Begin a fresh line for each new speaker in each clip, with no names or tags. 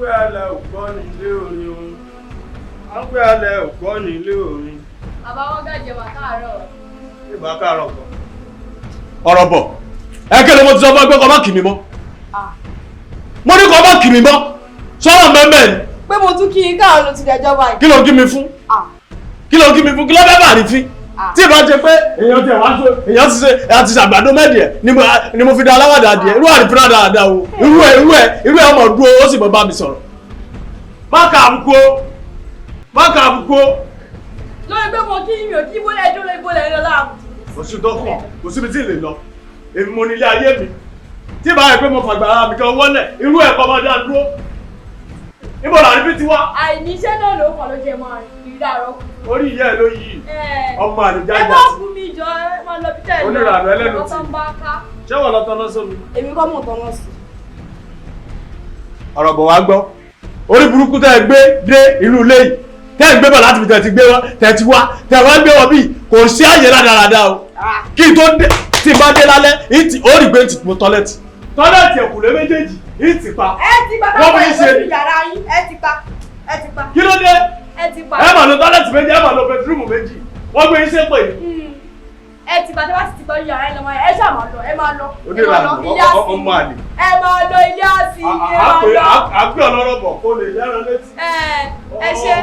Wí alẹ́ ògbọ́ nílé orin o. À ń wí alẹ́ ògbọ́ nílé orin.
Bàbá wọn gàjẹ́ wà káàárọ̀.
Ìgbà káàárọ̀ kan. Ọ̀rọ̀ bọ̀. Ẹ kéde, mo ti sọ fún ẹ pé kó má kì mí mọ́. Mo ní kó má kì mí mọ́. Sọ̀rọ̀ mẹ́mẹ́ ni.
Pé mo tún kí i káàárọ̀ ló ti dẹjọ́ báyìí.
Kí ló ń kí mi fún? Kí ló ń kí mi fún? Kí ló fẹ́ bà ní fín? Tí ìbá jẹ pé èèyàn tiẹ̀ wá sọ, èèyàn ti ṣe àti ṣàgbàdo mẹ́dì ẹ̀ ni mo fi da aláwàdà adìẹ. Irú àdìpín náà dáadáa o. Irú ẹ̀ ọmọ dúró, ó sì mọ bá mi sọ̀rọ̀. Má kà àbùkù o. Má kà àbùkù o.
Lórí pé mo kí mi ò kí bólẹ̀ dúró bólẹ̀ lọ láàbù.
Kò sí tó kàn, kò síbi tí ì lè lọ. Èmi mo nílé ayé mi. Tí ìbá yẹ pé mo fàgbà ara mi kan wọlé, irú ẹ̀ kọ́ máa dá dúró. Níbo làrí bí ti wá?
Àìníṣẹ́ náà ló kàn ló jẹ mọ́ kiri láàárọ̀.
Orí ìyá ẹ̀ ló yí. Ọmọ àlejò
Ẹ
àjà
bá
sí.
fún mi jọ, ẹ máa lọ bí tẹ̀ lọ.
Onírànú ẹlẹ́nu
Ọkọ̀ tó ń bá ká.
Ṣé wọ́n lọ tọ́ná sómi?
Èmi kọ́ mọ̀ tọ́nà sí.
Ọ̀rọ̀ bọ̀ wá gbọ́. Orí burúkú tẹ́ ẹ gbé dé inú ilé yìí, tẹ́ ẹ gbé bọ̀ láti fi tẹ̀ ti gbé wá, tẹ̀ ti wá, tẹ̀ wá gbé wọ bíi, kò sí àyè rádaràda o. Kí n tó dé, tí n bá dé lálẹ́, ìtì ó rí pé ń ti mo toilet. Toilet ẹ̀kúlé méjèèjì, ìtì pa.
Ẹ ti pa.
Wọ́n fi ń ṣe
lórí yàrá yín, ẹ ti pa, ẹ ti pa.
Kí ló dé?
Ẹ ti pa.
Ẹ mà lo toilet méjì, ẹ mà lo bedroom méjì. Wọ́n gbé iṣẹ́ pè ní.
Ẹ ti pa, tí wọ́n ti pa yàrá yín lọ́mọ, ẹ ṣáà máa lọ, ẹ máa lọ. Ẹ máa lọ
Onírànú
ilé àsì.
ọmọ àlè.
Ẹ máa lọ ilé àsì, ẹ máa lọ.
Àpè ọlọ́rọ̀ bọ̀ kó lè lẹ́ran létí.
Ẹ ẹ ṣe,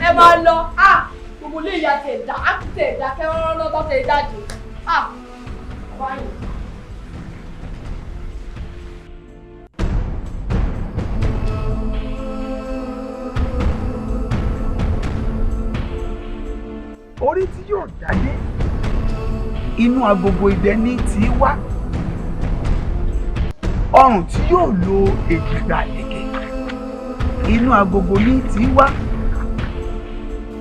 ẹ máa lọ. Ah, gbogbo ilé ìyá tẹ̀ dá, á tẹ̀ dá kẹ́rọ́rọ́ lọ́tọ́ tẹ̀ jáde. Ah, báyìí.
Orí tí yóò jáde, inú agogo idẹ ní tí í wá. Ọrùn tí yóò lo èjìgbà lẹ̀kẹ̀, inú agogo ní tí í wá.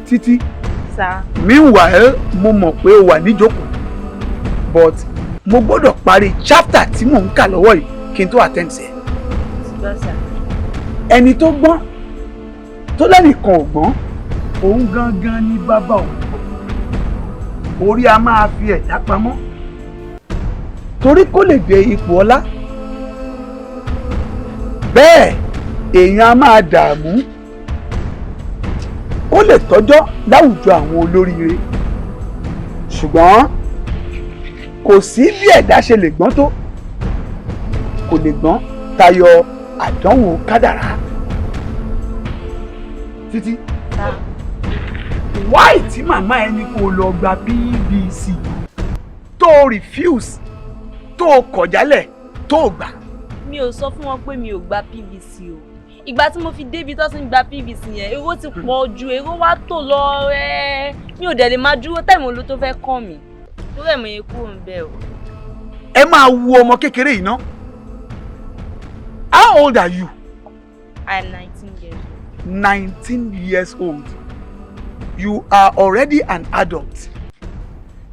Títí.
Sir.
Meanwhile, mo mọ̀ pé o wà níjókòó, but mo gbọ́dọ̀ parí chapter tí mò ń kà lọ́wọ́ yìí kí n tó attend sí ẹ.
Ṣùgbọ́n sir.
Ẹni tó gbọ́n tó lẹ́nìkan ò gbọ́n, òun gangan ní bàbá òun. Orí a máa fi ẹ̀dá pamọ́ torí kó lè dé ipò ọlá. Bẹ́ẹ̀ èèyàn a máa dààmú ó lè tọ́jọ́ láwùjọ àwọn olóríire, ṣùgbọ́n kò sí bí ẹ̀dá ṣe lè gbọ́n tó, kò lè gbọ́n tayọ àdánwò kádàrá. Títí, why tí màmá ẹni kò lọ gba PVC, tó o refuse, tó o kọ̀ jálẹ̀, tó o gbà?
Mi ò sọ fún wọn pé mi ò gba PVC o. Ìgbà tí mo fi débi tó ti ń gba PVC yẹn, èrò ti pọ̀ ju, èrò wá tò lọ rẹ́. Mi ò dẹ̀ lè máa dúró táìmù ló tó fẹ́ kàn mí lórí ẹ̀mọ̀ yẹn kúrò ń bẹ̀ o.
Ẹ máa wo ọmọ kékeré yìí ná. How old are you?
I am 19 years old.
19 years old. You are already an adult.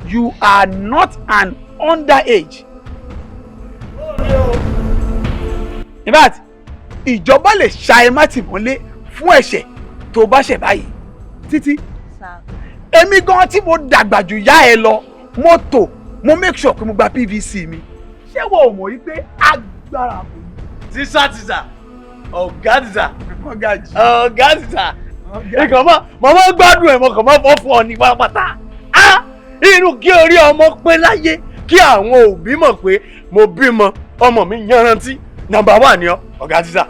You are not an underage. In fact, ìjọba lè ṣa ẹ má tì mọ́lé fún ẹ̀ṣẹ̀ tó bá ṣẹ̀ báyìí. Títí,
Sir.
èmi gan tí mo dàgbà jù yá ẹ lọ, mo tò, mo make sure pé mo gba PVC mi. Ṣé wo ò mọ̀ yí pé agbára kò ní?
Tíṣà tíṣà, ọ̀gá tíṣà.
Mọ́gàjì.
Ọ̀gá tíṣà, nǹkan mọ́ mo máa ń gbádùn ẹ̀, mo kàn máa fọ́ fún ọ ní pátápátá. Á inú kí orí ọmọ pé láyé, kí àwọn òbí mọ̀ pé mo bímọ, ọmọ mi yanrantí, number one ni ọ. Ọ̀gá tíṣà,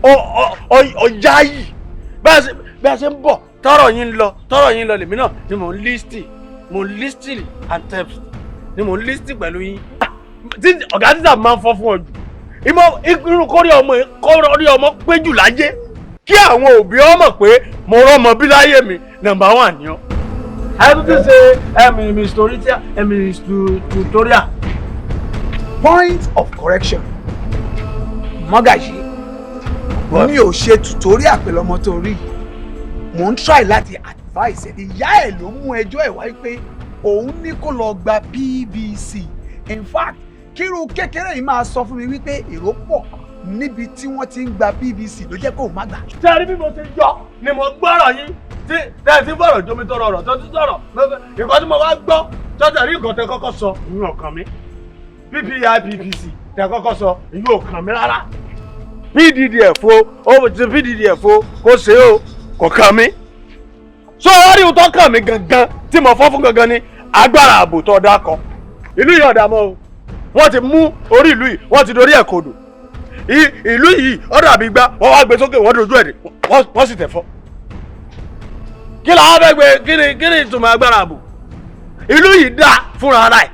ọ̀yá yìí, bẹ́ẹ̀ ṣe ń bọ̀, tọ́rọ̀ yín ń lọ, tọ́rọ̀ yín ń lọ, lèmi náà ni mò ń listen, mò ń listen and text ni mò ń listen pẹ̀lú yín. Tí ọ̀gá tíṣà máa ń fọ́ fún ọ jù, ìmọ̀ irú kórí ọmọ pé jù láyé, kí àwọn òbí ọmọ pé mo rọ́mọ bí láyé mi, number one ni ọ́. Ẹ tún ti ṣe ẹ̀mí tutorial, ẹ̀mí tutorial.
Point of correction, Mọ́gàjì, mi ò ṣe tutorial pẹ̀lú ọmọ tó rí yìí. Mò ń try láti advice ẹ̀. Ìyá ẹ̀ ló mú ẹjọ́ ẹ̀ wáyé pé òun ní kó lọ gba PVC. In fact, kíru kékeré yìí máa sọ fún mi wípé èrò pọ̀ níbi tí wọ́n ti ń gba PVC ló jẹ́ kóun má gbà.
Ṣé ẹ rí bí mo ṣe yọ ni mo gbọ́rọ̀ yín tí tẹ́ ẹ ti bọ̀rọ̀ jómi tọrọ ọ̀rọ̀ tó ti sọ̀rọ̀ nǹkan tí mo wá gbọ́ tọ́jà rí, nǹkan tẹ́ kọ́kọ́ sọ, ìyún ọ̀kan mi, PPI PPC tẹ́ kọ́kọ́ sọ, ìyún ọ̀kan mi rárá. PDDF o, ó ti PDDF o, kò ṣe o, kò kàn mí. So wọ́n rí ohun tó kàn mí gangan tí mo fọ́ fún gangan ni agbára ààbò tó dá kọ. Ìlú yìí ọ̀dà mọ́ o, wọ́n ti mú orí ìlú yìí, wọ́n ti dorí ẹ̀ kodò. Ìlú yìí ọ̀dọ̀ àbí gbá, wọ́n wá gbé sókè, wọ́n dojú ẹ̀ dé, wọ́n sì tẹ̀ fọ́. Kí làwọn fẹ́ gbé? Kí ni ìtumọ̀ agbára ààbò? Ìlú yìí dá fúnra ara ẹ̀.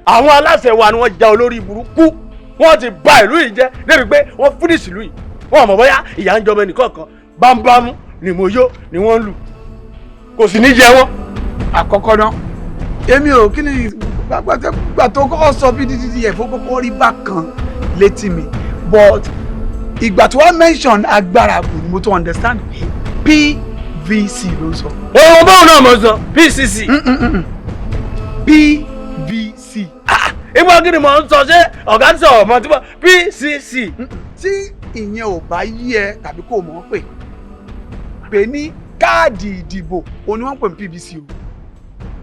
Àwọn aláṣẹ wa ni wọ́n ja olórí burúkú, wọ́n ti bà ìlú yìí jẹ́ débi pé wọ́n finish ìlú yìí. Wọ́n mọ̀ bóyá ìyà ń jọmọ ẹnìkọ̀ọ̀kan, bámúbámú ni mo yó ni wọ́n ń lù, kò sì ní jẹ wọ́n.
Àkọ́kọ́ náà, èmi ò kí ni gbà tó kọ́kọ́ sọ PDDF, ó kọ́kọ́ rí bákan létí mi, but ìgbà tó wá mention agbára ààbò ni mo tó understand pé PVC ló ń sọ.
Ohun bóun náà mo sọ PCC.
PVC.
Ìgbà kí ni mo ń sọ? Ṣé ọ̀gá ti sọ̀rọ̀ mọ́ tí mo PCC?
Tí ìyẹn ò bá yí ẹ tàbí kò mọ̀ pé pè ní káàdì ìdìbò, òun ni wọ́n ń pè ní PVC o.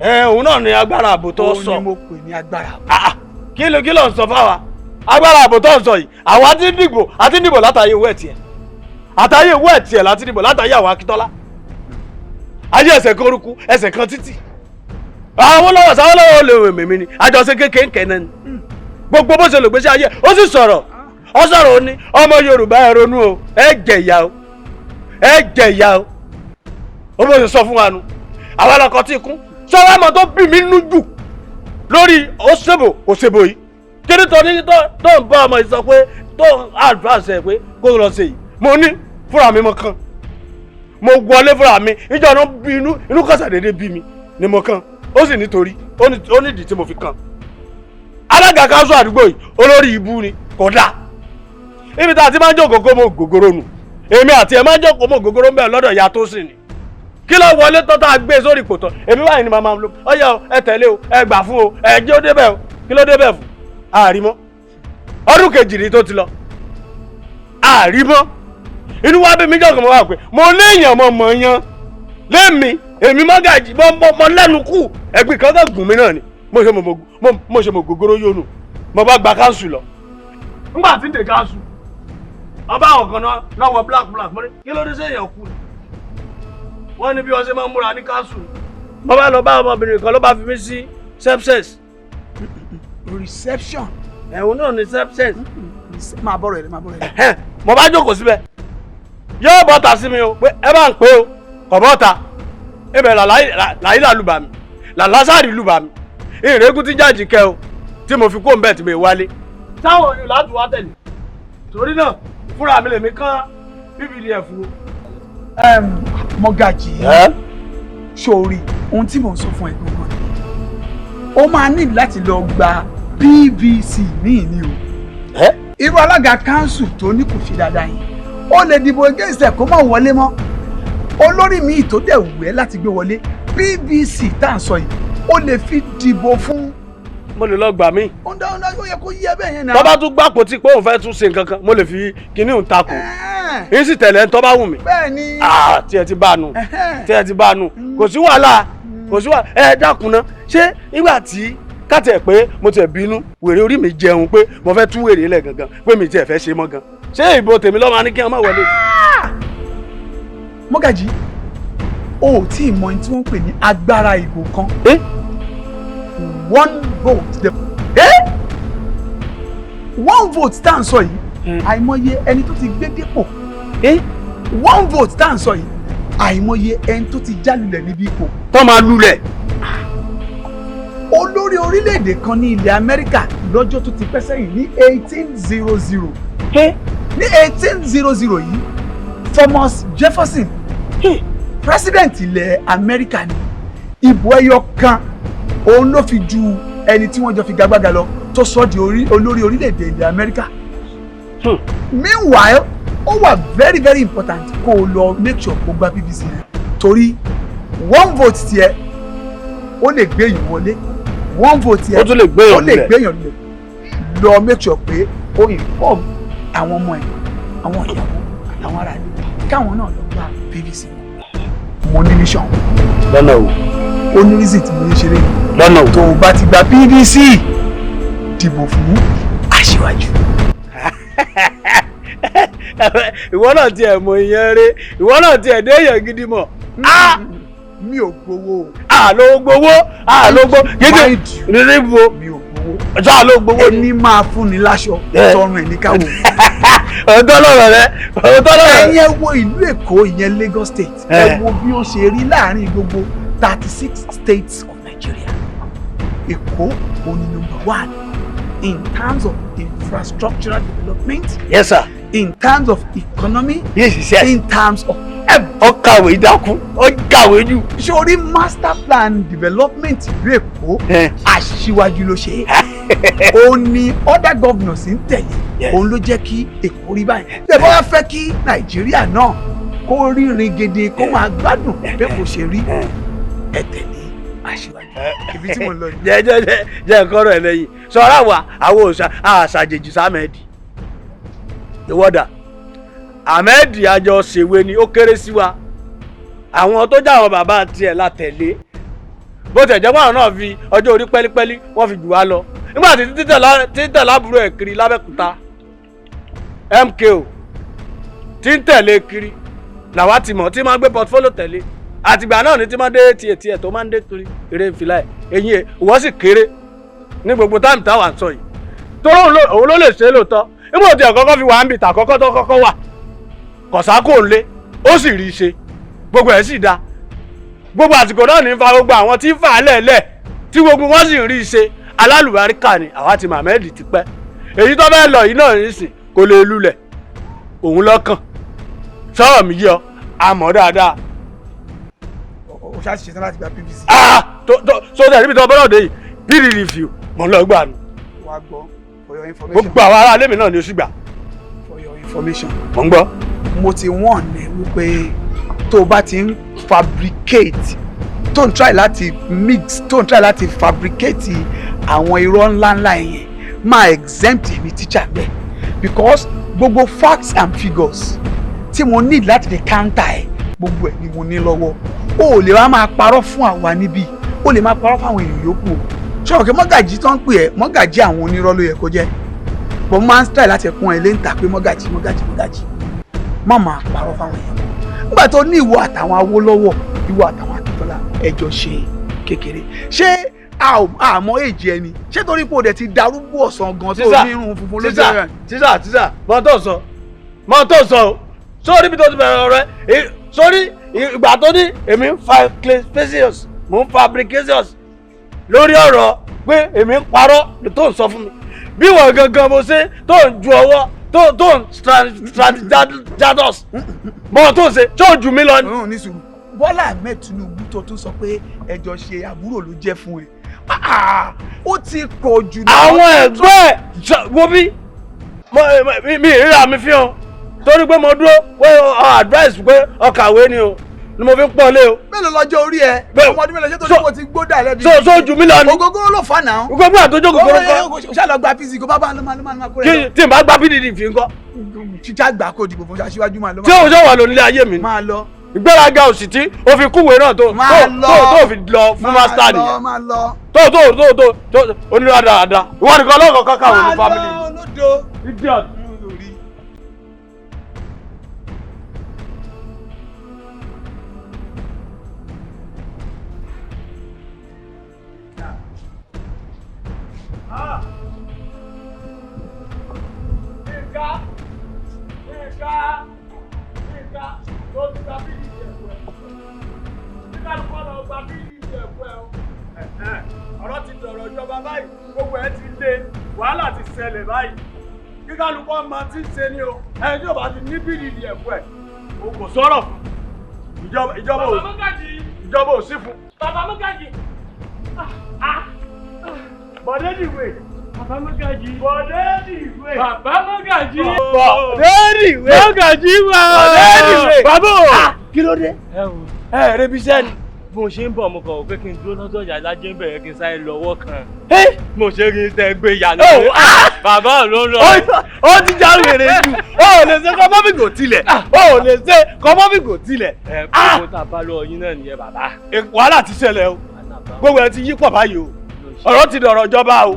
Ẹ òun náà ni agbára ààbò tó
Òun
sọ.
ni mo pè ní agbára ààbò.
Ah, ah, kí ló ń sọ fáwa? Agbára ààbò tó ń sọ yìí, àwa ti ń dìbò, àti ń dìbò látàyè owó ẹ̀ tiẹ̀, àtàyè owó ẹ̀ tiẹ̀ láti dìbò látàyè àwọn Akíntọ́lá, ayé ẹsẹ̀ kan orúkú, ẹsẹ̀ kan títì. Àwọn lọ́wọ́ sáwọn lọ́wọ́ lè wè mímí ni àjọṣe kékeré kẹ́ náà ni gbogbo bó ṣe lò gbèsè ayé. Ó sì sọ̀rọ̀, ó sọ̀rọ̀, ó ní ọmọ Yorùbá, ẹ ronú o, ẹ jẹ ìyà o, ẹ jẹ ìyà o. Ó bó ṣe sọ fún wa nu, àwa lọkọ tí kún sọ́wọ́ àmọ́ tó bí mi nú jù lórí òṣèbò òṣèbò yìí, kí ni tó ní tó ń bá ọmọ yìí sọ pé tó ń advance ẹ pé kó lọ ṣe yìí? Mo ní fúnra mi, mo kàn, mo wọlé fúnra mi ìjọ náà bí inú inú kọsà déédéé bí mi ni mo kàn. Ó sì nítorí ó nídìí tí mo fi kàn. Alága kanṣu àdúgbò yìí, olórí ibú ni, kò dáa. Ibi tá a ti máa ń jókòó kó mo gògóró nù, èmi àti ẹ máa ń jókòó mo gògóró ń bẹ̀ lọ́dọ̀ ìyá tó sì ni. Kí ló wọlé tó tá a gbé sórí kòtò? Èmi báyìí ni màmá lò ọyọ, ẹ tẹ̀lé o, ẹ gbà fún o, ẹ jẹ́ ó débẹ̀ o. Kí ló débẹ̀ fún? Àrímọ́ ọdún kejì rí tó ti lọ, àrímọ́. Inú wa bí mi jọ̀gàn, mọ́ wà pé mo léèyàn, mọ́ mọ́ yan lémi, èmi mọ́gàjì, mọ́ lẹ́nu kù. Ẹ̀gbìn kan tó gùn mí náà ni mo ṣe mo gògóró yónú, mo bá gba káńsù lọ. Nígbà tí ń dè káńsù, ọba àwọn kan náà wọ black black. Mo ní kí ló dé sẹ́yìn kú ni? Wọ́n ní bí wọ́n ṣe máa ń múra ní káńsù. Mo bá lọ bá ọmọbìnrin kan, ló bá fi mí sí sepsis.
Reception.
Ẹ̀hún náà ní sepsis.
Máa bọ̀rọ̀ ẹ̀, máa bọ̀rọ̀ ẹ̀.
Mo bá jókòó síbẹ̀, yóò bọ́ta sí mi o pé ẹ bá ń pè o, kò bọ́ta. Ibẹ̀ làyílà lùbà mi, làlásàrì lùbà mi, ìrẹ́gùn tí jáàjì kẹ o tí mo fi kó nbẹ̀ tí mo wálé. Táwọn oyún láti wá tẹ̀lé, torí náà fúnra mi lèmi kán PVDF o.
Mọ́gàjì, sórí ohun tí mò ń sọ fún ẹ gangan ni ó máa ní láti lọ gba PVC míì ni o. Irú alága kanṣu tó ní kò ṣe dáadáa yẹn, ó lè dìbò against ẹ kó má wọlé mọ́. Olórí míì tó dẹ̀ wù ẹ́ láti gbé wọlé, PVC tá à ń sọ yìí, ó lè fi dìbò fún.
Mo lè lọ gbà mí.
Ó ń dá ó yẹ kó yí ẹ bẹ́ẹ̀ yẹn náà.
Tó bá tún gbàpò tí pé òun fẹ́ tún ṣe nǹkan kan, mo lè fi kinní òun takò, yín sì tẹ̀lé ẹni tó bá wù mí.
Bẹ́ẹ̀ ni.
Tí ẹ ti bá a nù, tí ẹ ti bá a nù, kò sí wàhálà, kò sí wàhálà. Ẹ dákun ná, ṣé nígbà tí káàtì ẹ̀ pé mo tiẹ̀ bínú wèrè orí mi jẹun pé mo fẹ́ tú wèrè lẹ̀ gangan, pé mi tiẹ̀ fẹ́ ṣe mọ́ gan, ṣé ìbò tèmi lọ́mọ ní kí wọ́n má wọlé?
Mọ́gàjì, o ò tí ì mọ ohun tí wọ́n ń pè ní agbára ìbò kan. One vote the one vote tá à ń sọ yìí, àìmọye ẹni tó ti gbé dépò. One vote tá à ń sọ yìí, àìmọye ẹni tó ti jálulẹ̀ níbi ipò.
Tó máa lulẹ̀.
Olórí orílẹ̀-èdè kan ní ilẹ̀ Amẹ́ríkà lọ́jọ́ tó ti pẹ́ sẹ́yìn ní 1800, ní 1800 yìí, Thomas Jefferson, president ilẹ̀ Amẹ́ríkà ni, ìbò ẹyọ kan òun ló fi ju ẹni tí wọ́n jọ fi gagbága lọ, tó sọ di olórí orílẹ̀-èdè ilẹ̀ Amẹ́ríkà. Meanwhile, ó wà very very important kó o lọ make sure kó o gba PVC rẹ, torí one vote tiẹ̀, ó lè gbé èèyàn wọlé. One vote tiẹ̀,
Ó tún lè gbé èèyàn
ó lè
lulẹ̀.
gbé èèyàn lulẹ̀. Lọ make sure pé ó inform àwọn ọmọ ẹ̀, àwọn ìyàwó, àwọn ará ilé, káwọn náà lọ gba PVC wọn. Mo ní mission.
Lọ́nà o.
Ó ní reason tí mo ní ṣeré.
Lọ́nà o.
Tó o bá ti gba PVC, dìbò fún aṣíwájú.
Ìwọ náà tiẹ̀ mọ ìyẹn rẹ, ìwọ náà tiẹ̀ dé èèyàn gidi mọ̀.
Mi ò gbowó.
Àlọ́ gbowó, àlọ́ gbowó.
Mind you,
níbo
mi ò gbowó.
Ọjọ́ àlọ́ gbowó ni.
Ẹni máa fún ni láṣọ tọrùn ẹ̀ ní káwọ́.
Ọ̀tọ́ lọ̀rọ̀ rẹ, ọ̀tọ́ lọ̀rọ̀ rẹ.
Ẹ̀yin ẹ wo ìlú Èkó, ìyẹn Lagos State. Ẹ wo bí ó ṣe rí láàrin gbogbo 36 states of Nigeria. Èkó òun ni number one in terms of infrastructural development.
Yes, sir.
In terms of economy.
Yes, yes.
In terms of
Ó kàwé dákú, ó kàwé jù.
Sórí master plan development ìlú Èkó, aṣíwájú ló ṣe é. Òun ni other governors ń tẹ̀lé. Òun ló jẹ́ kí Èkó rí báyìí. Tẹ́ bá wá fẹ́ kí Nàìjíríà náà kó rírin gidi, kó máa gbádùn bí kò ṣe rí, ẹ tẹ̀lé aṣíwájú. Ibi tí mo lọ ni.
Jẹ́ jẹ́ jẹ́ jẹ́ nǹkan rẹ̀ lẹ́yìn. Sọ̀rọ̀ àwa àwọn òòṣà àṣàjèjì sàmẹ́ẹ̀dì. Ìwọ́dà Ahmed àjọ ṣèwé ni ó kéré sí wa. Àwọn tó já àwọn bàbá tiẹ̀ la tẹ̀lé. Bó tẹ̀ jẹ́ pé àwọn náà fi ọjọ́ orí pẹ́lípẹ́lí wọ́n fi jù wá lọ. Nígbà tí títẹ̀ lábúrò ẹ̀ kiri l'Abẹ́òkúta, MKO tí ń tẹ̀lé kiri làwa ti mọ̀ tí máa ń gbé portfolio tẹ̀lé. Àtìgbà náà ni tí máa ń dé tiẹ̀ tiẹ̀ tó máa ń dé kiri eré ìfìlà ẹ̀. Eyín ẹ̀ ìwọ sì kéré ní gbogbo táìmù táwa ń sọ yìí. Torí òun ló lè ṣe é lóòótọ́. Nígbà tí ọ̀kọ́kọ́ fi wà ń bì tà kọ́kọ́ tó kọ́kọ́ wà. Kọ̀sákò ń lé, ó sì rí i ṣe, gbogbo ẹ̀ sì da. Gbogbo àsìkò náà ní fa gbogbo àwọn tí ń fà á lẹ̀lẹ̀ tí gbogbo wọn sì ń rí i ṣe. Alálùbáríkà ni àwa ti Ahmed ti pẹ́. Èyí tó fẹ́ lọ yìí náà nísìn kò lè lulẹ̀ òun lọ́kàn. Sọ̀rọ̀ mi yọ àmọ́ dáadáa.
O ṣáà ti ṣetán láti gba PVC.
So tẹ̀ níbi tó bọ́lọ̀ dé yìí PDP review mọ̀ ń lọ gbà nù.
Wàá gbọ́ for your information.
Gbogbo àwọn ará ilé mi náà ni ó sì gbà.
For your information.
Mò ń gbọ́.
Mo ti warn ẹ wípé tó o bá ti ń fabricate, tó ń try láti mix, tó ń try láti fabricate àwọn irọ́ ńláńlá yẹn, máa exempt èmi teacher bẹ́ẹ̀, because gbogbo facts and figures tí mo need láti fi counter ẹ, gbogbo ẹ ni mo ní lọ́wọ́. O ò lè wá máa parọ́ fún àwa níbí, o lè máa parọ́ fún àwọn èèyàn yòókù o. Ṣé kí mọ́gàjí tó ń pè ẹ́ mọ́gàjí àwọn onírọ́ ló yẹ kó jẹ́, but mo máa ń try láti kún ẹ léńtà pé mọ́gàjí mọ́gàjí mọ́gàjí, má máa parọ́ fáwọn èèyàn. Nígbà tó ní ìwọ àtàwọn Awólọ́wọ̀, ìwọ àtàwọn Akíntọ́lá ẹjọ́ ṣe kékeré, ṣé àmọ́ èjì ẹni ṣé torí pé o dẹ̀ ti darúgbó ọ̀sán gan tó ní irun funfun lójú rẹ̀.
Tíṣà tíṣà mọ tó sọ, mọ tó sọ o. Sórí bí tó ti bẹ̀rẹ̀ ọ̀rẹ́, sórí ìgbà tó ní èmi ń fa fabrications, mò ń fabrications lórí ọ̀rọ̀ pé èmi ń parọ́ tó ń sọ fún mi. Bí wọ́n gangan mo ṣe tó ń ju ọwọ́ tó ń strategize mọ tó ń ṣe tó ń ju mí lọ
ní sùúrù. Bọ́lá Ahmed Tinubu tó tún sọ pé ẹjọ́ ṣe àbúrò ló jẹ́ fún ẹ, ó ti pọ̀ jù.
Àwọn ẹ̀gbọ́n ẹ̀ wo bí mi ìríra mi fi hàn torí pé mo dúró pé advice pé ọkàwé ni o ni mo fi ń pọ̀ lé o.
Mélòó lọ́jọ́ orí ẹ? Ọmọ ọdún mélòó ṣé torí mo ti gbó dà lẹ́bi.
So ju mí lọ ni.
Ògógóró ló fà náà.
Gbogbo àtọjọ́ ògógóró kọ́.
Ṣá lọ gba PC kó bá bá ló máa ló máa kó rẹ lọ.
Tí n bá gba PDP fi ń kọ́.
Ṣíṣá gbà kó dìbò fún aṣíwájú máa lọ.
Tí òun ṣe wà lónílé ayé mi.
Máa lọ.
Ìgbéraga òsì tí o fi kúwèé náà tó tó fi lọ fún master nìyẹn.
Máa lọ.
Tó tó tó tó tó onírà dáadáa. Ìwọ nìkan lọ́kọ̀ọ́ kọ́kọ́ àwọn ní family.
Máa lọ olódo.
Idiot. Ọ̀rọ̀ ti dọ̀rọ̀ ìjọba báyìí, gbogbo ẹ̀ ti le, wàhálà ti ṣẹlẹ̀ báyìí. Kíkálukú ọmọ tí ń ṣe ni o, ẹni tí ò bá ti ní bídìdì ẹ̀kọ́ ẹ̀, o kò sọ̀rọ̀ fún. Ìjọba ò sí fún.
Bàbá Mọ́gàjì.
Bọ̀dé dìwé.
Bàbá Mọ́gàjì.
Bọ̀dé dìwé.
Bàbá Mọ́gàjì.
Bọ̀dé dìwé.
Mọ́gàjì wà.
Bọ̀dé dìwé.
Bàbá o.
Kí ló dé?
Ẹ wò.
Ẹ rẹbi iṣẹ́ ni.
Bí mo ṣe ń bọ̀, mo kàn wò pé kí n dúró lọ́dọ̀ ìyá alájẹ́ ń bẹ̀rẹ̀ kí n sáré lọ́wọ́ kan. Mo ṣe rí tẹ gbé ìyá lọ. Bàbá ló ń lọ.
Ó ti já wèrè jù. O ò lè ṣe kọ́mọ́fìgò tilẹ̀. O ò lè ṣe kọ́mọ́fìgò tilẹ̀.
Ẹ gbogbo tá a bá lọ yín náà nìyẹn bàbá.
Wàhálà ti ṣẹlẹ̀ o. Gbogbo ẹ ti yí pọ̀ báyìí o. Ọ̀rọ̀ ti dọ̀rọ̀ ìjọba o.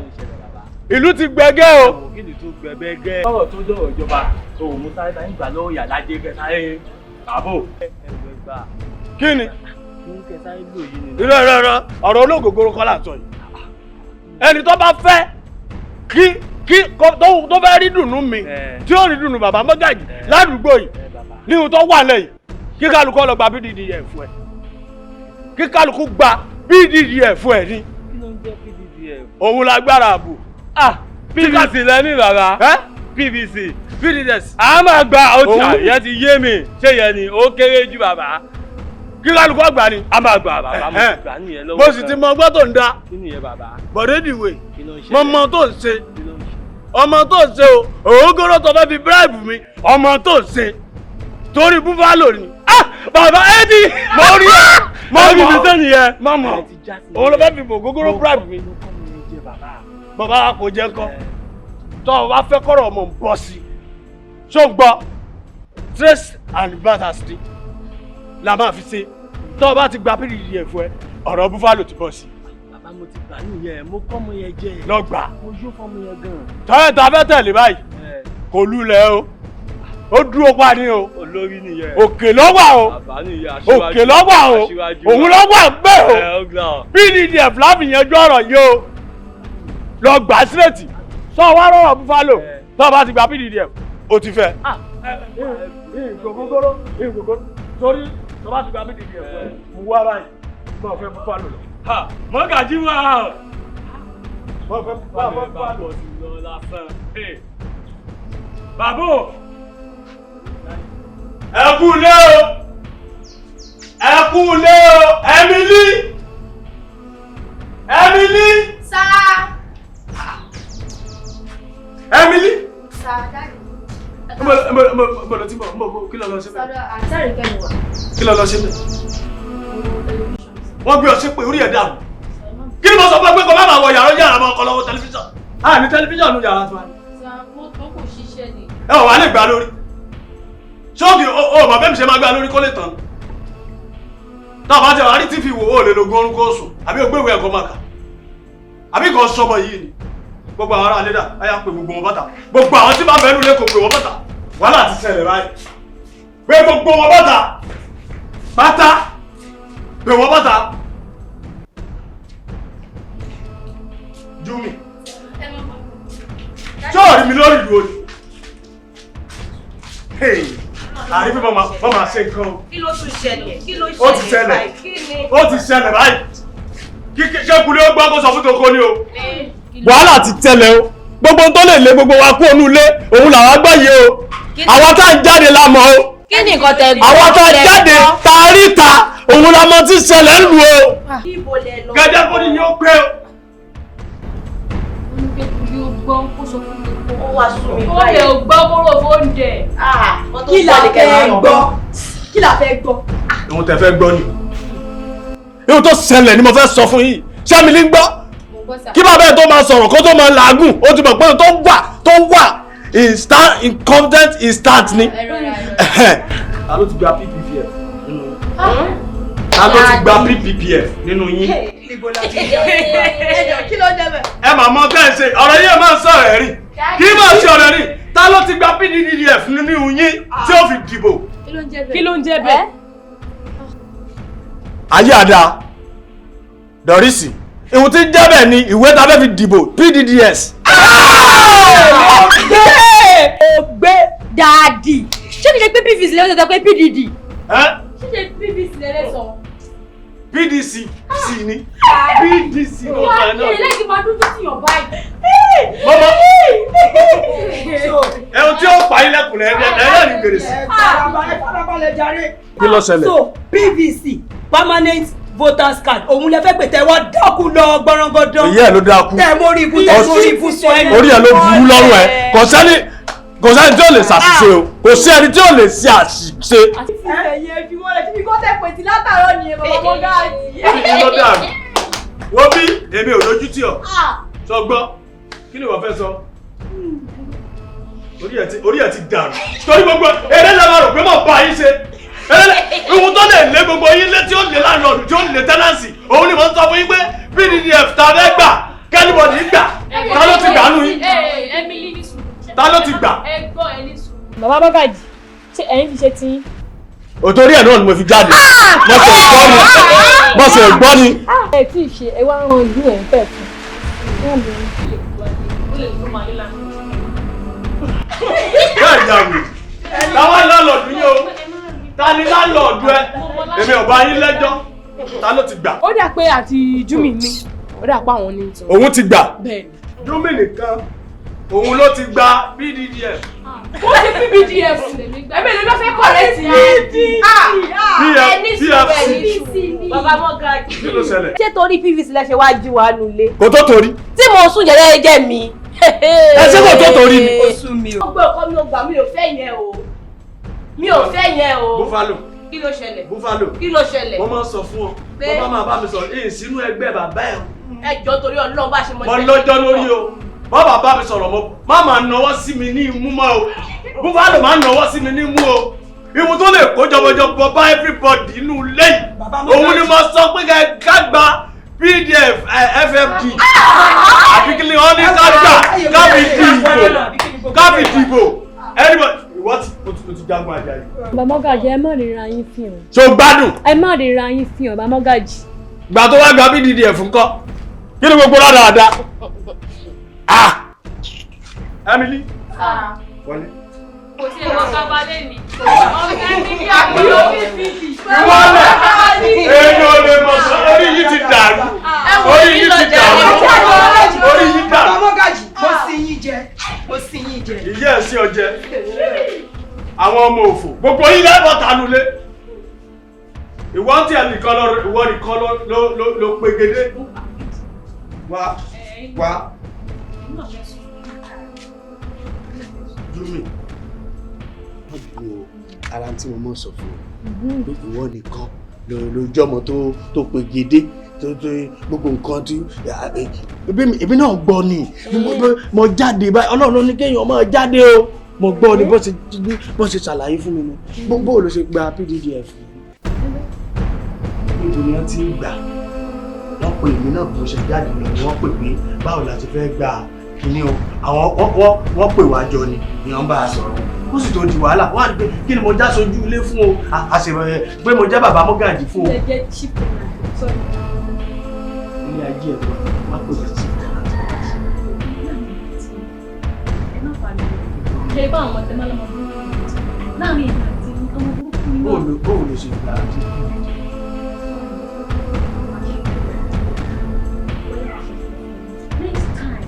Ìlú ti gbẹgẹ́ o.
Kí ni tó gbẹgbẹ́ gẹ́? Ọ̀rọ̀ tó dọ̀rọ̀ ìjọba. O mo sáré bá ń gbà lọ́wọ́ ìyálájé kẹ sáré bàbá o.
Kí ni?
Mo ń kẹ sáré lò yìí ni.
Irọ́ irọ́ irọ́, ọ̀rọ̀ olóògógóró kọ́ là ń sọ yìí. Ẹni tó bá fẹ́ kí tó fẹ́ rí dùnú mi tí ó rí dùnú bàbá Mọ́gàjì ládùúgbò yìí ní ohun tó wà lẹ́yìn kí kálukú lọ gba PDDF fún ẹ. Kí kálukú gba PDDF fún ẹ ní.
Kí ló ń jẹ́ PDDF?
Òun lágbára ààbò.
Ah, PVC lẹ́ní bàbá. PVC.
PDDS.
A máa gba ọjà yẹn ti yé mi, ṣé yẹn ni ó kéré jù bàbá.
Kí kálukú ọgbà ni.
A máa gba bàbá, mo ti gbà nìyẹn lọ́wọ́.
Mo sì ti mọ ọgbọ́n tó ń da.
Kí nìyẹn bàbá?
Bọ̀dé ìwé.
Kí ló ń ṣe?
Mo mọ tó ń ṣe. Ọmọ tó ń ṣe o, ògógóró tó fẹ́ fi bíráìbù mi, ọmọ tó ń ṣe. Torí búfálò ni.
Ah! Bàbá ẹ ti.
Mo rí ẹ.
Mo rí mi sẹ́ni yẹn.
Mo mọ̀. Òun ló fẹ́ fi ògógóró bíráìbù mi. Bàbá kò jẹ́ ńkọ́. Tọ́ ọ bá fẹ́ kọ́rọ̀ ọmọ ń bọ̀ sí. Ṣó ń gbọ́? Trace and batters ni la máa fi ṣe. Tọ́ ọ bá ti gba PDDF fún ẹ, ọ̀rọ̀ búfálò ti bọ̀ sí.
Bàbá mo ti gbà nìyẹn, mo kọ́ mo yẹn jẹ.
Lọ gbà.
Mo yó fọ́mọ yẹn gan.
Tọ́yẹ̀ tá a fẹ́ tẹ̀lé báyìí, kò lulẹ̀ o. Ó dúró pa ni o.
Olórí nìyẹn.
Òkè ló wà o.
Bàbá nìyẹn, aṣíwájú.
Òkè ló wà o. Òun ló wà bẹ́ẹ̀ o. PDDF láfi yanjú ọ̀rọ̀ yìí o. Lọ gbà sílẹ̀tì. Sọ wá rọrọ̀ búfálò. Tọ́ ọ bá ti gba PDDF, o ti fẹ́. Ìgògógóró, ìgògógóró. Torí tọ́ bá ti gba PDDF fún ẹ, mo wá báyìí. Mo fẹ́ búfálò lọ.
Mọ́gàjí wà o.
Mo fẹ́ búfálò
lọ. Bàbá o.
Ẹ kú ilé o. Ẹ kú ilé o. Emily. Emily.
Sá.
Emily.
Sá, dáàdì.
Mo lọ tí mo kí lọ lọ síbẹ̀.
Sọ́dọ̀ àtàrí kẹ́mi wà.
Kí lọ lọ síbẹ̀. Wọ́n gbé ọ sí pé orí ẹ̀ dàrú. Kí ni mo sọ fún ẹ pé kò má máa wọ yàrá yàrá máa kọ lọ́wọ́ tẹlifíṣàn? A ní tẹlifíṣàn nu yàrá tó wà ní.
Sá, mo tó kò ṣiṣẹ́ ni.
Ẹ ò wá lè gbà lórí. Ṣọ́ọ̀kì o mọ̀ bẹ́ẹ̀ mi ṣe máa gbà lórí kó lè tán. Tá a bá ti wà rí tífì wò ó lè lògùn orun kó sùn àbí o gbéwèé ẹ̀kọ́ máa kà. Àbí kan sọmọ yìí ni. Gbogbo àwọn ará lédà ayá pé gbogbo wọn bàtà. Gbogbo àwọn tí bá bẹ̀rù lé kò pé wọn bàtà. Wàhálà ti ṣẹlẹ̀ báyìí. Pé gbogbo wọn bàtà. Bàtà. Pé wọn bàtà. Júmi. Ṣọ́ọ̀rì mi lórí ìlú òní. Àrífín mọ́ máa ṣe nǹkan o.
Kí ló tún ṣẹlẹ̀? Kí ló
Ó ti ṣẹlẹ̀. Ó ti ṣẹlẹ̀ báyìí. Ṣé Kúnlé ó gbọ́ kó sọ fún toko ni o? Wàhálà ti tẹ̀lẹ̀ o. Gbogbo tó lè lé gbogbo wa kú ònú ilé, òun làwa gbọ́ yìí o. Àwa tá ń jáde la mọ̀ o.
Kí ni nǹkan tẹ gbọ́?
Àwa tá ń jáde tá a rí ta, òun la mọ̀ tí ṣẹlẹ̀ ń lu o.
Ibo lẹ lọ?
Gẹ́gẹ́ bó ni yóò pé o.
Yóò gbọ́ kó sọ fún mi.
Ó wá sún mi
Ó
báyìí.
lè gbọ́ kóró fóúnjẹ.
Kí la fẹ́ gbọ́?
Kí la fẹ́ gbọ́?
Ohun tẹ́ fẹ́ gbọ́ ni. Ihun tó ṣẹlẹ̀ ni mo fẹ́ sọ fún yín. Ṣé mi ní gbọ́?
Mo gbọ́ sà.
Kí bàbá ẹ̀ tó máa sọ̀rọ̀ kó tó máa làágùn, ó ti mọ̀ pé ohun tó wà instant incompetent instant ni.
Ẹ rọra, ẹ rọra.
Ta ló ti gba PPPF nínú yín? Ta ló ti gba PPPF nínú yín?
Ẹ jọ̀ọ́, kí ló dé bẹ̀?
Ẹ mà mọ tẹ́ ẹ ṣe, ọ̀rọ̀ yìí máa ń sọ̀rọ̀ ẹ̀ rí. Kí máa ṣe ọ̀rọ̀ rí? Ta ló ti gba PDDF nínú yín tí ó fi dìbò?
Kí ló ń jẹ́ bẹ́ẹ̀?
Kí ló ń jẹ́ bẹ́ẹ̀?
Ayé àdá Dọ̀rísì, ìhun tí ń jẹ́ bẹ́ẹ̀ ni ìwé ta fẹ́ fi dìbò PDDS.
Ó gbé dáàdì. Ṣé kìí ṣe pé PVC lẹ́wọ́n sọ pé PDD?
Ẹ́
Ṣé ṣe PVC lẹ́lẹ́ sọ?
PDC sí ni PDC ló
Wá
fẹ́
kí
náà.
ni lẹ́yìn máa dúdú tìyàn báyìí?
Mọ́mọ́ ẹ̀hún tí ó pa ilẹ̀kùn rẹ̀ ẹ̀rẹ́ ní gbèrè sí.
Ẹ farabalẹ̀ jàre.
Kí ló ṣẹlẹ̀?
So PVC permanent voters card òun lẹ fẹ́ pè tẹ wá dákú lọ gbọ̀rọ̀ngọ̀dọ̀.
Ìyá ẹ̀ ló dákú.
Tẹ mórí ibú tẹ mórí ibú sọ ẹ.
Orí ẹ̀ ló burú lọ́rùn ẹ̀. Kò sẹ́ni kò sẹ́ni tí ò lè ṣàṣìṣe o. Kò sí ẹni tí ò lè ṣe àṣìṣe.
Ẹ̀yin ẹ fi wọ́n lẹ̀ tí mi kọ́ tẹ̀ pè tí látàárọ̀ nìyẹn bàbá Mọ́gàjì.
Kí ló dàrú? Wọ́n bí èmi ò lójú tì ọ́. Sọ gbọ́, kí ni wọ́n fẹ́ sọ? Orí ẹ̀ ti dàrú. Torí gbogbo eré lè máa rò pé mọ̀ bá yín ṣe. Ohun tó lè lé gbogbo yín lé tí ó lè láńlọ́ọ̀dù tí ó lè tẹ́nàsì. Òun ni mo ń sọ fún yín pé PDDF ta fẹ́ gbà kẹ́nìbọ̀dì gbà. Ta ló ti gbà nù yín?
Emily ní sùúrù.
Ta ló ti gbà?
Ẹ gbọ́ ẹ ní sùúrù. Bàbá Mọ́gàjì, ṣé ẹ̀yin fi ṣe tiyín?
Òtórí ẹ̀ náà ni mo fi jáde. Mo ṣe gbọ́ ni. Mo ṣe gbọ́ ni.
Ẹ tí ì ṣe, ẹ wá ń ran ìlú ẹ̀ ń fẹ̀ fún.
Bẹ́ẹ̀ ni àwìn. Táwa lálọ́ọ̀dù yín o. Ta ni lálọ́ọ̀dù ẹ? Èmi ò bá yín lẹ́jọ́. Ta ló ti gbà?
Ó dà pé àti Júmi ní. Ó dà pé àwọn ní tiwọn.
Òun ti gbà.
Bẹ́ẹ̀ni.
Júmi nìkan. Òun ló ti gba PDDF.
Ó ti PBDF. Ẹ̀mí ló fẹ́ kọ̀rẹ́ sí i.
PFC.
Bàbá Mọ́gàjì.
Kí ló ṣẹlẹ̀?
Ṣé torí PVC lẹ ṣe wá jí wa nulẹ̀?
Kò tó torí.
Tí mo sùn jẹ́jẹ́ jẹ́ mi.
Ẹ ṣé kò tó torí ni.
Ó sú mi o.
Gbogbo ọkọ mi ò gbà, mi ò fẹ́ yẹn o. Mi ò fẹ́ yẹn o.
Buffalo.
Kí ló ṣẹlẹ̀?
Buffalo.
Kí ló ṣẹlẹ̀?
Wọ́n máa ń sọ fún ọ.
Pé-
Wọ́n bá máa bá mi sọ̀rọ̀. Èyí sínú ẹgbẹ́ bàbá ẹ̀.
Ẹ jọ̀ọ́ torí Ọlọ́run bá ṣe mọ
Mo lọ́jọ́ lórí o. Bàbá bá mi sọ̀rọ̀ mọ́. Má máa nọwọ́ sí mi ní imú mọ́ o. Buffalo máa ń nọwọ́ sí mi ní imú o. Ìwọ̀n tó lè kó jọbọjọbọ bá everybody inú ilé yìí.
Bàbá Mọ́gàjì.
Òun ni mo sọ pé ká gba PDF FFD. Àbí kí ni wọ́n ní ká gbà ká fi dìbò. Ká fi dìbò. Anybody ìwọ ti o ti jagun Àjàyí.
Bàbá Mọ́gàjì, ẹ má ríra yín fi hàn.
Ṣé o gbádùn?
Ẹ má ríra yín fi hàn, Bàbá Mọ́gàjì.
Gbà tó wá gba PDDF ńkọ́? Kí ni gbogbo rádaràda? Ah! Emily. Wọlé.
Kò sí ẹ̀wọ̀n kábàlẹ̀ mi. Ọ̀gá ní kí àbúrò PVC.
Ìwọ́lẹ̀! Èmi ò lè mọ̀ sọ, orí yìí ti dàrú. Orí yìí ti dàrú. Orí yìí
Bàbá
dàrú.
Mọ́gàjì, mo sì yín jẹ. Mo sì yín jẹ.
Ìyá ẹ̀ sí ọjẹ́. Àwọn ọmọ òfò. Gbogbo yín lẹ́bọ̀ tánulé. Ìwọ tí ẹ nìkan lọ, ìwọ nìkan lọ ló ló ló pegedé. Wá wá. Júmi. Wọ́n bí o, ara tí mo mọ̀ sọ fún ọ pé ìwọ nìkan ló ló jọmọ tó pegedé tó gbogbo nǹkan tí èmi náà gbọ́ ni mo jáde báyìí. Ọlọ́run ló ní kéèyàn máa jáde o. Mo gbọ́ ni bó ṣe ṣàlàyé fún mi ni bó ló ṣe gba PDDF. Níbo ni wọ́n ti ń gbà? Wọ́n pè èmi náà bó ṣe jáde lọ ni wọ́n pè pé báwo la ti fẹ́ gbà kíní o. Àwọn wọ́n pè wá jọ ni wọ́n bá a sọ̀rọ̀, ó sì tó di wàhálà. Wọ́n á ní pé kí ni mo já sojú ilé fún o, àṣẹ pé mo jẹ́ bàbá Mọ́gàjì fún o.
Ẹ jẹ́ chief tenant, sorry.
Ilé ayé ẹ̀ wá pè wá chief tenant.
Ẹ má pariwo. Ṣé ibà àwọn ọmọ tẹ máa lọ́mọ burúkú láàrin ìgbà àti ọmọ burúkú ni wọ́n.
Bóòlù ló ṣe gbà á ti
Next time,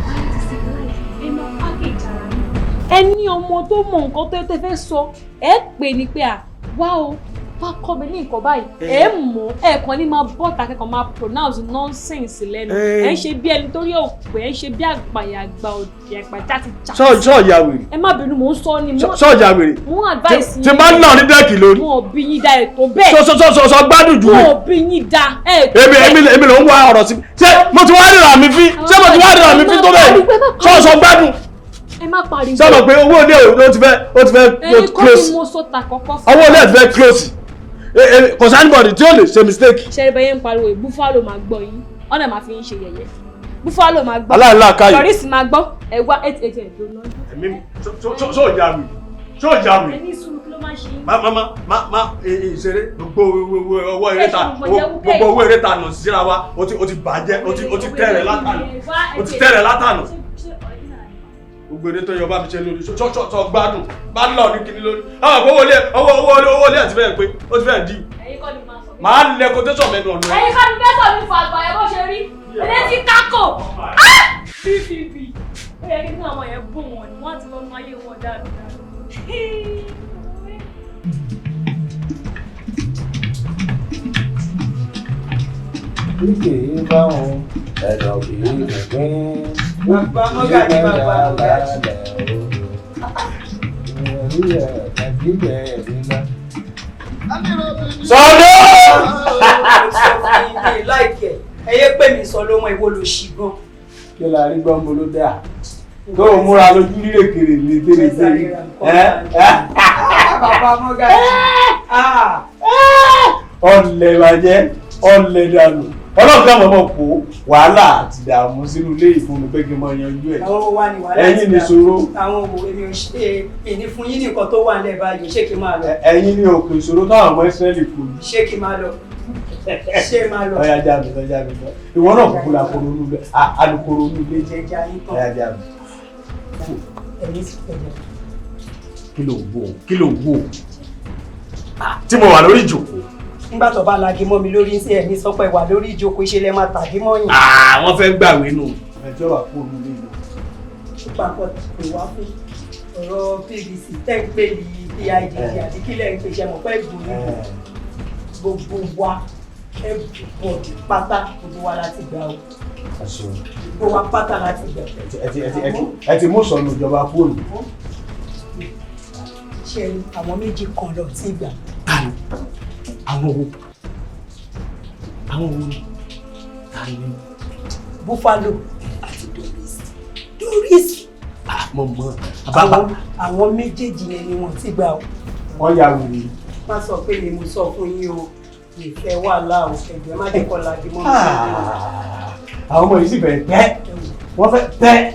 try to civilize. Ẹ máa package ara yín. Ẹ ní ọmọ tó mọ nǹkan tó tẹ fẹ́ sọ, ẹ pè ní pé à wá o, wá kọ́ mi ní nǹkan báyìí. Ẹ mọ̀ ẹ kàn ní máa bọ́ta kẹ́kọ̀ọ́ máa pronounce nonsense lẹ́nu. Ẹ ń ṣe bí ẹni torí òpè, ẹ ń ṣe bí àgbàyàgbà òdì àgbà játijáti.
Sọ ìyá wèrè.
Ẹ má bínú, mò ń sọ ni.
Sọ ìyá wèrè.
Mò ń advice yín.
Tí n bá nà ní dẹ́ẹ̀kì lórí.
Wọn ò bí yín da ètò bẹ́ẹ̀.
Sọ gbádùn jù mí.
Wọn ò bí yín da ètò
Èmi
bẹ́ẹ̀.
èmi ló ń wá ọ̀rọ̀ sí. Ṣé mo ti wá ríra mi fín? Ṣé mo ti wá ríra mi fín tó bẹ́ẹ̀? Sọ gbádùn.
Ẹ má pariwo.
Sọ ma pé owó ilé ò ti fẹ́
Ẹ̀yin kọ́ ni
close.
mo sọ ta kọ́kọ́ fún.
Owó ilé ẹ̀ ti fẹ́ close. Kò sí anybody tí ó lè ṣe mistake.
Ṣẹ́rí bẹ́yẹn ń pariwo yìí, Buffalo máa gbọ́ yín, ọ̀nà máa fi yín ṣe yẹ̀yẹ́. Buffalo máa gbọ́.
Aláìláàkáyè.
Doris máa gbọ́. Ẹ wá eight eight eight ló lọ.
Èmi sọ ìyá wèrè. Sọ ìyá wèrè.
Ẹ ní sùúrù, kí ló máa ń ṣe yín?
Má má má má má ìṣeré gbogbo owó eré ta gbogbo owó eré ta nà síra wa. O ti bàjẹ́, o ti tẹ̀rẹ̀ látànà, o ti tẹ̀rẹ̀ látànà. Gbogbo eré tó yọ bá mi ṣe lórí sọ gbádùn bá lọ ní kíní lórí àwọn owó ilé owó ilé ẹ̀ ti fẹ́ pé ó ti fẹ́ di
Ẹ̀yin kọ́ ni máa sọ.
màá lẹ quotation mẹ́nu ọ̀nà ẹ̀.
Ẹ̀yin kọ́ ni bẹ́sọ̀ mi fọ àgbà ẹ̀ bó ṣe rí. Elétí kákò. BBB. Ó yẹ kí ní àwọn yẹn bò wọ́n ni wọ́n á ti lọ nu ayé wọn dáadáa.
Bí kì í bá wọn ẹ̀dọ̀ kì í gbẹ̀gbẹ́.
Bàbá Mọ́gàjí, bàbá Mọ́gàjí.
Sọdọ́.
Sọ fún yín pé láìkẹ̀ ẹ yé pè mí sọ ló mọ ìwọ ló ṣì gan.
Kí la rí gbọ́n mo ló dà tó o múra lójú rírè kèrè ní tèrè tèrè ẹ
Bàbá Mọ́gàjí.
ọ̀lẹ̀ bàjẹ́ ọ̀lẹ̀ dànù.
Ọlọ́run kan mọ̀mọ́ kó wàhálà àti ìdààmú sínú ilé ìfún mi pé kí n mọ yanjú ẹ̀.
Àwọn wa ni wàhálà
Ẹ̀yin ni ìṣòro.
Àwọn wo èmi ò ṣe èmi fún yín nìkan tó wà nílẹ̀ báyìí, ṣé kí n máa lọ?
Ẹ̀yin ni òkè ìṣòro táwọn ọmọ Ísírẹ́lì kò ní.
Ṣé kí n máa lọ? Ṣé máa lọ?
Ọ̀yá já mi lọ, já mi lọ. Ìwọ náà kúkú la koro nú ilé, alukoro nú ilé.
Jẹjẹ ayé tán.
Ọ̀yá já mi.
Ẹ̀yin sì pẹ̀lẹ́.
Kí ló wò? Kí ló wò? Tí mo wà lórí ìjókòó.
Nígbà tó bá lagi mọ́ mi lórí sí ẹ̀mí sọ pé wà lórí ìjókòó ìṣẹ̀lẹ̀ máa tàbí mọ́yìn.
Wọ́n fẹ́ gbàwé nù. Ẹjọ́ wà kó olú ilé.
Papọ̀ kò wá fún ọ̀rọ̀ PVC tẹ́ ń pè ní PIDD àti kílẹ̀ ń pè ṣe mọ̀ pé gbòòrò gbogbo wa everybody pátá gbogbo wa láti gbà o. Gbogbo wa pátá láti gbà.
Ẹ ti mú sọnù ìjọba fóònù.
Ṣé àwọn méjì kan lọ tí gbà?
Àwọn wo? Àwọn wo ni? Ta ni?
Buffalo àti Doris. Doris.
Mo mọ̀.
Àwọn méjèèjì yẹn ni wọ́n ti gbà o.
Wọ́n ya wèrè.
Má sọ pé mi mo sọ fún yín o, mi fẹ́ wàhálà o, ẹ̀jẹ̀ má jẹ́ kó lagi mọ́ mi.
Àwọn ọmọ yìí sì fẹ́ tẹ́. Wọ́n fẹ́ tẹ́.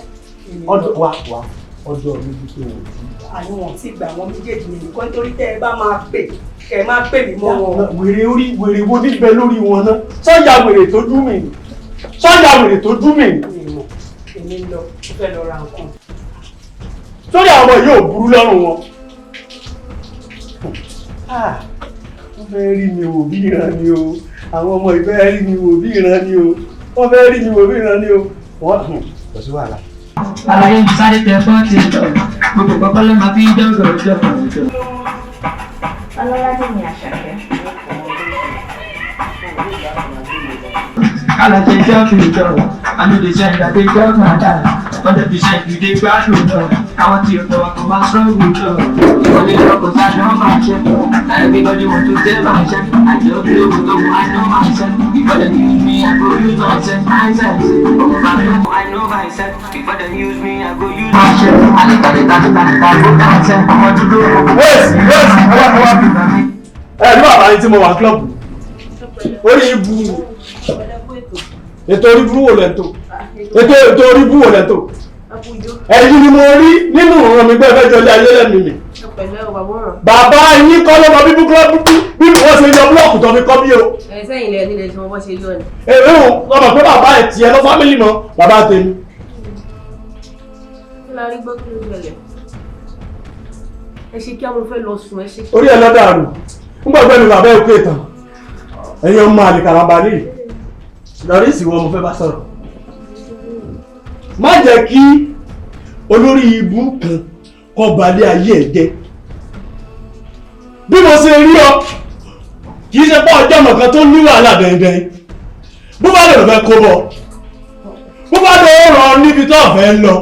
Ọdọ̀ wa wa ọdọ̀ mi bí pé wọ́n ti gbà.
Àní wọ́n ti gbà àwọn méjèèjì yẹn nìkan nítorí tẹ́ ẹ bá máa pè kẹ má pè mí mọ́ wọn.
Wèrè orí wèrè wo níbẹ̀ lórí wọn náà? Sọ́jà wèrè tó dún mi ni. Sọ́jà wèrè tó dún mi ni.
Mi mọ̀, èmi ń lọ, mo fẹ́ lọ ra nǹkan.
Sórí àwọn ọmọ yìí ò burú lọ́rùn wọn. Wọ́n fẹ́ rí mi wò bí ìran ni o. Àwọn ọmọ yìí fẹ́ rí mi wò bí ìran ni o. Wọ́n fẹ́ rí mi wò bí ìran ni o. Wọ́n kò sí wàhálà.
Àlàyé mi sáré tẹ fọ́ọ̀tì lọ, gbogbo kọ́kọ́ ló máa fi ń dọ́gọ̀ dọ́gọ̀ dọ́gọ̀.
Ọlọ́ládé ni Àṣàkẹ́.
Kálá ṣe jọ́ fi jọ, àlùdè ṣe ìgbàgbé jọ́ máa dà, ọ̀dẹ̀ fi ṣe ìdílé gbádùn lọ, àwọn tí o tọ́ wa kò máa sọ́ọ̀gù lọ. Ìwọlé lọ kò sá lọ́ máa ṣe, everybody want to tell my ṣe, àjọ bí owó tó wù I know myself, before they use me I go use myself, myself. I know myself, before they use me I go use myself. Àlìkàlẹ̀ tàbí tàbí tàbí myself, ọmọ dúdú.
Wait, wait, ẹ wá. Ẹ ní bàbá yín tí mo wà kílọ̀bù. Orí ibu ètò orí burú wò lẹ́tọ̀ ètò orí burú wò lẹ́tọ̀ ẹ̀yin ni mo rí nínú ìran mi gbẹ́fẹ́ jọlé ayé lẹ́nu mi. Bàbá yín kọ́ ló mọ bíbú kílọ̀bù bí wọ́n ṣe yọ búlọ̀kù tó fi kọ́ bí o.
Ẹ sẹ́yìn lẹ nílẹ̀ tí wọ́n bọ́ ṣe yọ ni.
Èrè o ọmọ pé bàbá ẹ̀ tiẹ̀ lọ fámìlì mọ́ bàbá tèmi.
Kí la rí gbọ́ kí ló ṣẹlẹ̀? Ẹ ṣe kí àwọn fẹ́ lọ sùn ẹ ṣe.
Orí ẹ lọ́dà àrùn ń gbàgbé mi bàbá ẹ̀ kú ìtàn ẹ̀yin ọmọ àlìkàràbà ní lórí ìsìnwó mo fẹ́ bá sọ̀rọ̀. Má jẹ́ kí olórí ibú kan kó balẹ̀ ayé ẹ̀ jẹ́. Bí mo ṣe rí ọ kì í ṣe pé ọjọ́ ọmọ kan tó ní wàhálà dẹ̀ndẹ̀n bó bá lè fẹ́ kó bọ̀ bó bá lè rọ̀ níbi tó fẹ́ lọ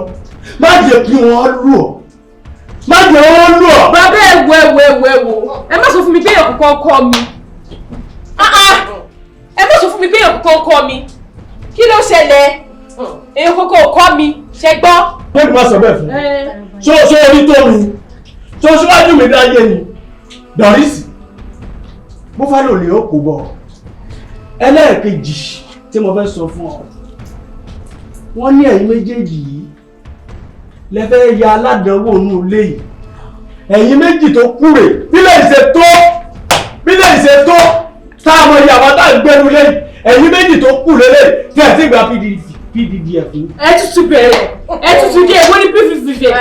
má jẹ́ kí wọ́n lù ọ́ má jẹ́ wọ́n lù ọ́.
Bàbá ẹ wo ẹ wo ẹ wo ẹ wo ẹ má sọ fún mi pé èèyàn kọ̀ọ̀kan kọ́ mi. Ẹ má sọ fún mi pé èèyàn kọ̀ọ̀kan kọ́ mi. Kí ló ṣẹlẹ̀? Èèyàn kọ̀ọ̀kan kọ́ mi ṣe gbọ́.
Bẹ́ẹ̀ni má sọ bẹ́ẹ̀ fún mi. Ṣé orí tó mi? Ṣé o síwájú mi dáyé ni? Dọ̀rísì, Buffalo lè ó kó bọ̀. Ẹlẹ́ẹ̀kejì tí mo fẹ́ sọ fún ọ. Wọ́n ní ẹ̀yin méjèèjì yìí lẹ fẹ́ ya aládàánwò nù ilé yìí. Ẹ̀yin méjì tó kúrè bílẹ̀ ìṣe tó bílẹ̀ ìṣe tó táwọn ìyàwó tá à ń gbẹnu lẹ́yìn ẹ̀yin méjì tó kù lélẹ̀ tí ẹ̀ ti gba PDDF.
Ẹ tútù bẹ̀rẹ̀ ẹ tútù dé èwo ní PVC jẹ́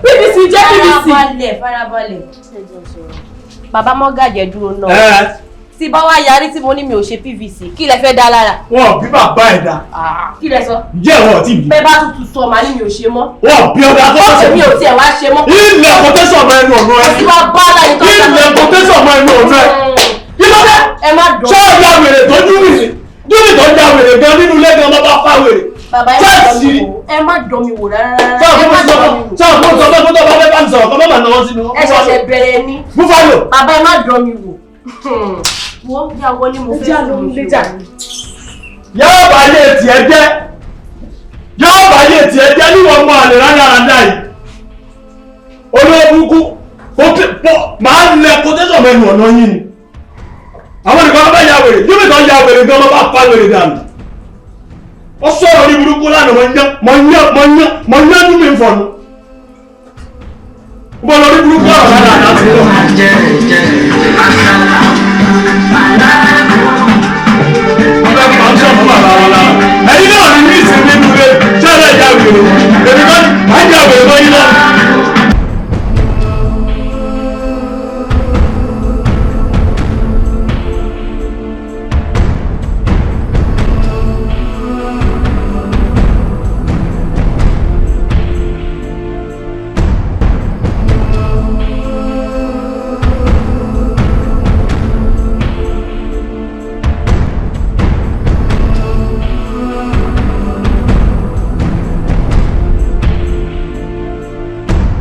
PVC jẹ́ PVC.
Farabalẹ̀ farabalẹ̀. Bàbá mọ́gàjẹ́ dúró náà. Tí bá wá yarí tí mo ní mi ò ṣe PVC kí lẹ fẹ́ dá lára.
Wọn bí bàbá ẹ̀ dá.
Kí lẹ sọ.
Ǹjẹ́ wọn ti bí.
Bẹ́ẹ̀ bá tutù sọ màá ní mi ò ṣe mọ́.
Wọn bí ọ̀dà tó
sọ. Mi ò tiẹ̀ wá ṣe mọ́.
Ilẹ̀ kọ́tẹ́sọ̀ ọmọ ẹnu ọ̀nà ẹ.
Kò sí wá bá láyé tó
Ilẹ̀ kọ́tẹ́sọ̀ ọmọ ẹnu ọ̀nà ẹ. Kí ló dé?
Ẹ má dùn.
Ṣé ọjà wèrè tó dúró sí? Dúró tó já wèrè gan nínú ilé gan bá bá wèrè.
Bàbá ẹ má dán mi wò rárá.
Sáà mo sọ fún tó bá fẹ́ bá mi sọ̀rọ̀ kọ́ bá mà náwó sí mi.
Ẹ ṣẹ̀ṣẹ̀ bẹ̀rẹ̀ ni.
Buffalo.
Bàbá ẹ má dán mi wò. Wọ́n bí àwọn ní mo fẹ́ sùn mi.
Yóò bá yé tiẹ̀ jẹ́. Yóò bá yé tiẹ̀ jẹ́ níwọ̀n mọ àlè rádaràdà yìí. Olóòbùkú máa ń lẹ kótẹ́sọ̀ mẹ́nu ọ̀nà yín ni. Àwọn nìkan ló bá ya wèrè, yóò tó ya wèrè gan, mo bá pa wèrè dànù. Ó sọ̀rọ̀ ní burúkú lánàá, mo yán mo yán mo yán mo yán dún mi fọ̀nù. Mo lọ ní burúkú ọ̀rọ̀ lánàá láti lọ.